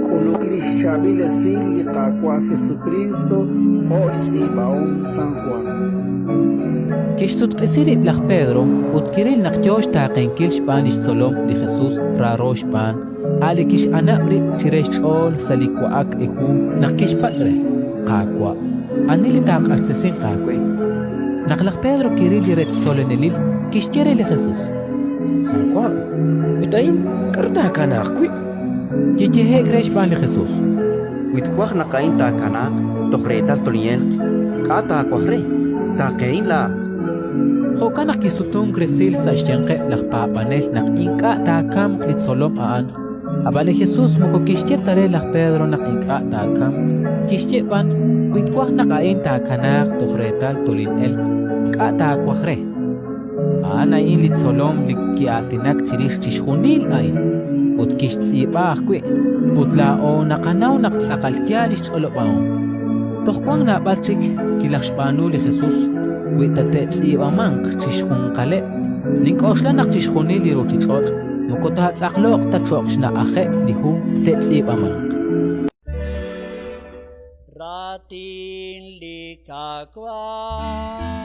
K'uluk li xchaab'il esil li Qaawa' Jesukriist jo' xtz'iib'ahom San Jwan. Kixsutq'isi rib' laj Pedro ut kiril naq yo xtaaqenkil xb'aan li xtzolom li Jesus raaro xb'aan, a' li kix'anab' rib' chire xch'ool sa' li wa'ak ewu naq kixpatz' re, Qaawa', ani li taaq'axtesinq aawe? Naq laj Pedro kiril li rech tzolonelil, kixye re li Jesus: Qaawa', ut a'in k'aru taakanaaq wi'? Kiyehe'k re xb'aan li Jesus: Wi twaj naq a'in taakanaaq toj reetal tolin'elq, k'a' taawaj re? Taaqehin laa'at. Jo'kan naq kisutunk resil sa' xyanqeb' laj paab'anel naq ink'a' taakamq li tzolom a'an. Ab'an li Jesus moko kixye ta re laj Pedro naq ink'a' taakamq, kixye b'an: Wi twaj naq a'in taakanaaq toj reetal tolin'elq, k'a' taawaj re? A'an a'in li tzolom li ki'aatinak chirix chixjunil a'in, ut kixtz'iib'a ajwi', ut laa'o naqanaw naq tz'aqal yaal li xch'olob'ahom. Toj wank naab'al chik kilajxb'aanu li Jesus, wi ta te'tz'iib'amanq chixjunqaleb', nink'oxla naq chixjunil li ruuchich'och' moko taatz'aqloq ta cho'q xna'ajeb' li hu te'tz'iib'amanq. Raatin li Qaawa'.